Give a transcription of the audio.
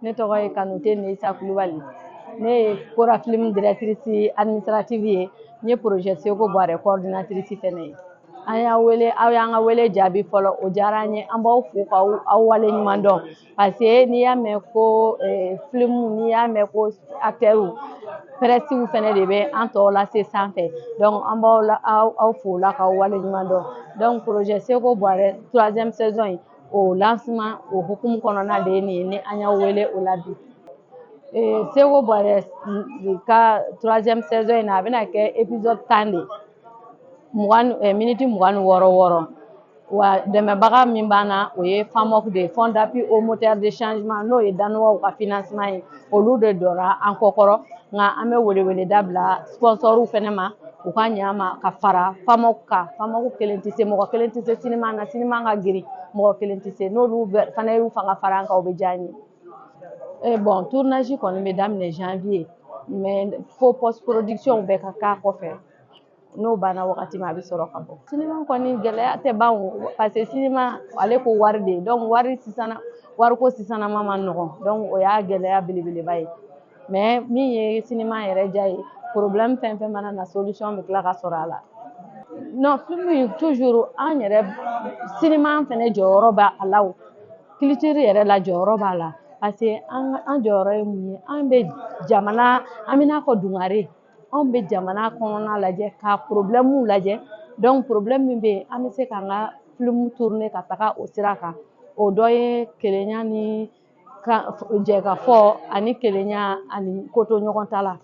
Ne tɔgɔ ye Kanute Neisa Kulubali. Ne ye Kora Film directrice administrative ye. N ye projet Seko Buwarɛ coordinatrice fɛnɛ ye. An y'a wele, aw y'an ka wele jaabi fɔlɔ, o diyara an ye. An b'aw fo k'aw aw wale ɲuman dɔn, parce que n'i y'a mɛn ko film, n'i y'a mɛn ko acteur, presse fɛnɛ de bɛ an tɔw lase sanfɛ. Donc an b'aw la aw fo la k'aw wale ɲuman dɔn. Donc projet Seko Buwarɛ troisième saison in, o lancement o hukumu kɔnɔna de ye nin ye ni an y'aw wele o la bi. Seko Buwarɛ ka troisième saison in na, a bɛna kɛ épisode 10 de, 20, miniti 26 wɔɔrɔ. Wa dɛmɛbaga min b'an na, o ye FAMOC de ye, Fonds d'appui au moteur de changement, n'o ye Danois ka financement ye. Olu de jɔra an kɔkɔrɔ. Nka an bɛ weleweleda bila sponsors fɛnɛ ma, u ka ɲɛ an ma ka fara FAMOC kan. FAMOC kelen tɛ se, mɔgɔ kelen tɛ se sinima na, sinima ka girin, mɔgɔ kelen tɛ se. N'olu fana y'u fanga fara an kan, o bɛ diya an ye. Bon, tournage kɔni bɛ daminɛ janvier, mais fo post production bɛɛ ka k'a kɔfɛ. N'o banna wagati min, a bɛ sɔrɔ ka bɔ. Sinima kɔni gɛlɛya tɛ ban o, parce que sinima ale ko wari de ye. Donc wari sisan, wariko sisanama ma nɔgɔn, donc o y'a gɛlɛya belebeleba ye. Mais min ye sinima yɛrɛ diya ye, problème fɛn fɛn mana na, solution bɛ tila ka sɔrɔ a la. Non, film in, toujours an yɛrɛ sinima fɛnɛ jɔyɔrɔ b'a la, o culture yɛrɛ la jɔyɔrɔ b'a la, parce que an jɔyɔrɔ ye mun ye? An bɛ jamana, an bɛ n'a fɔ dungare, anw bɛ jamana kɔnɔna lajɛ ka problème lajɛ. Donc problème min bɛ yen, an bɛ se k'an ka film tourner ka taga o sira kan. O dɔ ye kelenya ni jɛkafɔ ani kelenya ani koto ɲɔgɔn ta la.